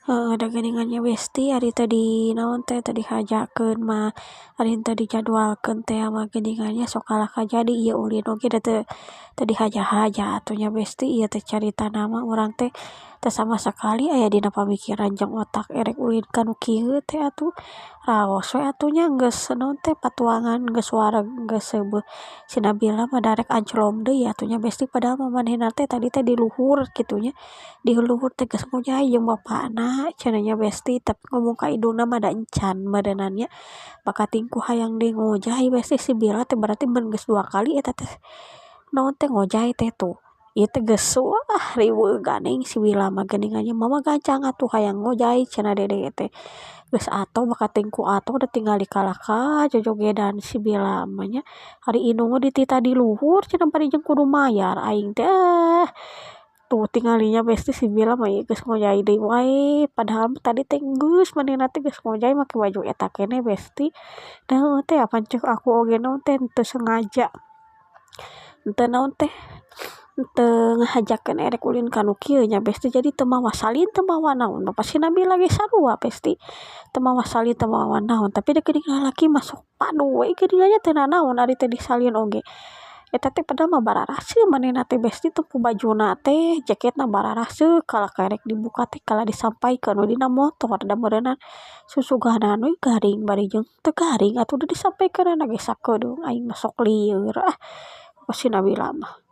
Heueuh da geuningan nya besti ari teu di naon teh teu dihajakeun mah ari henteu dijadwalkeun teh mah geuningan nya sok kalah kajadi ieu ulin oge da teu teu dihaja-haja atuh nya besti. Ieu teh caritana mah urang teh teu sama sakali aya dina pamikiran jeung otak erek ulin ka nu kieu teh atuh. Raos we atuh nya geus naon teh patuangan geus wareg geus seubeuh si Nabila mah darek anclom deui atuh nya besti. Padahal mah manehna teh tadi teh di luhur kitu nya, di luhur teh geus ngojay jeung bapana cenah nya besti, tapi ngomong ka indungna mah da encan meureunan nya. Bakating ku hayang deui ngojay besti si Bila teh, berarti mun geus 2 kali eta teh naon teh ngojay teh tuh. Ieu teh geus wah riweuh gandeng si Bila mah geuningan nya. "Mama gancang atuh, hayang ngojay," cenah dede teh. Geus atoh bakating ku atoh da tinggali kalah ka jojogedan si Bila mah nya. Ari indung mah dititah di luhur cenah bari jeung kudu mayar aing teh. Ah tuh tingali nya besti, si Bila mah ieu geus ngojay deui wae, padahal mah tadi teh geus manehna teh geus ngojay make baju eta keneh besti. Da heueuh teh apan ceuk aku oge naon teh henteu sengaja, henteu naon teh henteu ngahajakeun erek ulin ka nu kieu nya besti. Jadi teu mawa salin, teu mawa naon, bapak si Nabila ge sarua besti, teu mawa salin, teu mawa naon. Tapi da geuning lalaki mah sok padu we geuningan nya, teu nanaon ari teu disalin oge eta teh. Padahal mah bararaseuh manehna teh besti, tempo bajuna teh, jaketna bararaseuh, kalah ka erek dibuka teh kalah disampaikeun we dina motor. Da meureunan susuganan we garing bari jeung teu garing atuh da disampaikeunana ge sakedeung. Aing mah sok lieur ah si Nabila mah.